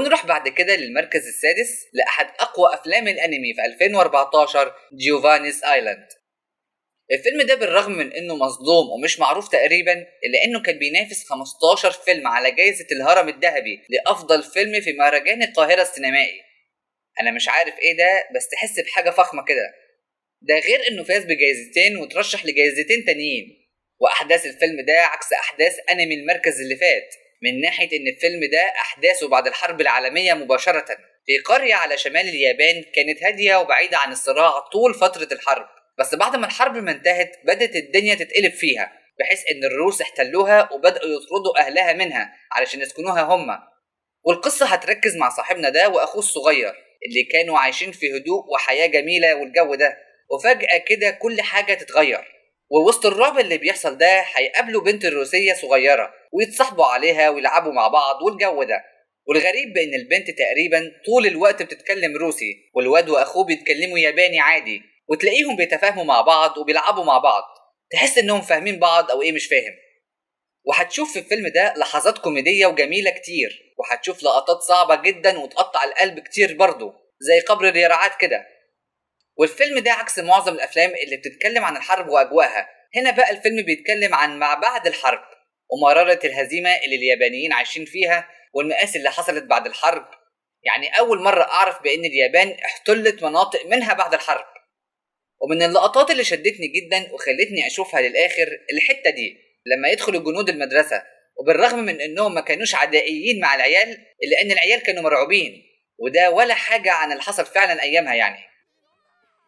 ونروح بعد كده للمركز السادس لأحد أقوى أفلام الأنمي في 2014، Giovanni's Island. الفيلم ده بالرغم من انه مظلوم ومش معروف تقريبا، الا انه كان بينافس 15 فيلم على جائزة الهرم الذهبي لافضل فيلم في مهرجان القاهرة السينمائي. انا مش عارف ايه ده، بس تحس بحاجة فخمة كده. ده غير انه فاز بجائزتين وترشح لجائزتين تانيين. واحداث الفيلم ده عكس احداث انمي المركز اللي فات، من ناحية ان الفيلم ده احداثه بعد الحرب العالمية مباشرة في قرية على شمال اليابان كانت هادية وبعيدة عن الصراع طول فترة الحرب، بس بعد ما الحرب ما انتهت بدأت الدنيا تتقلب فيها، بحيث ان الروس احتلوها وبدأوا يطردوا اهلها منها علشان يسكنوها هم. والقصة هتركز مع صاحبنا ده واخوه الصغير اللي كانوا عايشين في هدوء وحياة جميلة والجو ده، وفجأة كده كل حاجة تتغير. ووسط الرعب اللي بيحصل ده هيقابلوا بنت روسية صغيرة ويتصاحبوا عليها ويلعبوا مع بعض والجو ده. والغريب بان البنت تقريبا طول الوقت بتتكلم روسي، والواد واخوه بيتكلموا ياباني عادي، وتلاقيهم بيتفاهموا مع بعض وبيلعبوا مع بعض، تحس انهم فاهمين بعض او ايه مش فاهم. وهتشوف في الفيلم ده لحظات كوميدية وجميلة كتير، وهتشوف لقطات صعبة جدا وتقطع القلب كتير برضه زي قبر اليرعات كده. والفيلم ده عكس معظم الافلام اللي بتتكلم عن الحرب واجواءها، هنا بقى الفيلم بيتكلم عن ما بعد الحرب ومرارة الهزيمة اللي اليابانيين عايشين فيها والمآسي اللي حصلت بعد الحرب. يعني أول مرة أعرف بأن اليابان احتلت مناطق منها بعد الحرب. ومن اللقطات اللي شدتني جدا وخلتني أشوفها للآخر الحتة دي لما يدخلوا الجنود المدرسة، وبالرغم من أنهم ما كانوش عدائيين مع العيال إلا أن العيال كانوا مرعوبين، وده ولا حاجة عن اللي حصل فعلا أيامها يعني.